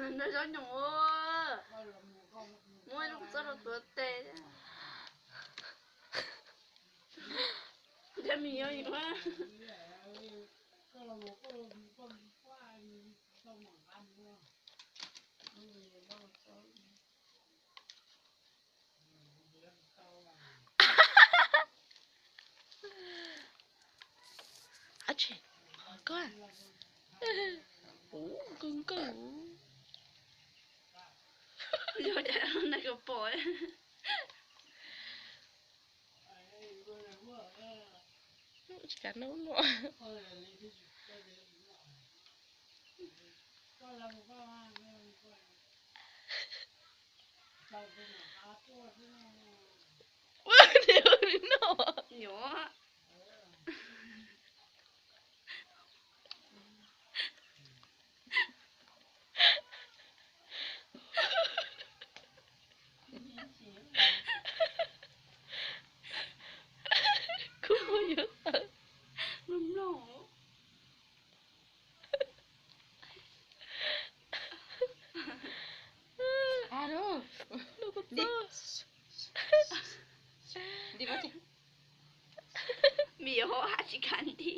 Nrog zaub nyoos, muab lub kua txob rau tuav tes. Nrog me nyuam. Ab tsi, koj, kuv kawg kawg. Yog cas nag kos pom. Tsis kav nub luaj. Ua, nws noj. Nyuam. Kuv yuav tawm. Mloog, mloog. Me nyuam hauv haj tsis kav nti.